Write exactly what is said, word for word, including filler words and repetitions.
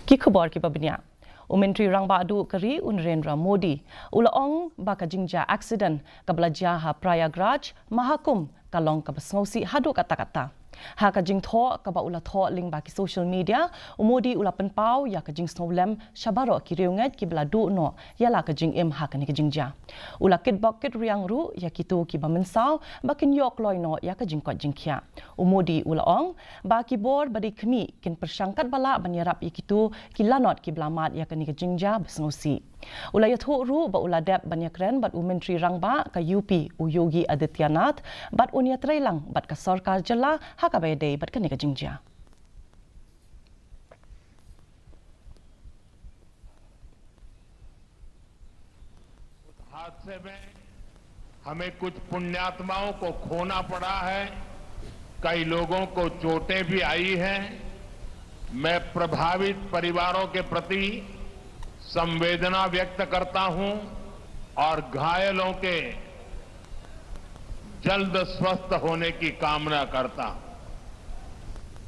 Ki khubor kiba bniah. U Myntri Rangbah Duh ka ri u Narendra Modi u la ong ba ka jingjia accident kaba la jia ha Prayagraj, Mahakumbh, ka long kaba sngewsih haduh katta katta. Ha ka jingthoh kaba u la thoh lyngba ki social media, u Modi u la pynpaw ïa ka jingsngewlem sha baroh ki riewngeit kiba la duh noh ïa la ka jingim ha kane ka jingjia. U la kitbok kitriang ruh ïa kito kiba mynsaw ba kin ïoh kloi noh ïa ka jingkoit jingkhiah. U Modi u la ong ba ki bor ba dei khmih kin pyrshang katba lah ban ïarap ïa kito ki lanot kiba la mad ïa kane ka jingjia ba sngewsih. U la ïathuh ruh ba u la dep ban ïakren bad u Myntri Rangbah ka U P, u Yogi Adityanath, bad un ïatreilang bad ka sorkar jylla ha kaba ïadei bad kane ka jingjia. हादसे में हमें कुछ पुण्यात्माओं को खोना पड़ा है, कई लोगों को चोटें भी आई हैं। मैं प्रभावित परिवारों के प्रति संवेदना व्यक्त करता हूं और घायलों के जल्द स्वस्थ होने की कामना करता हूं।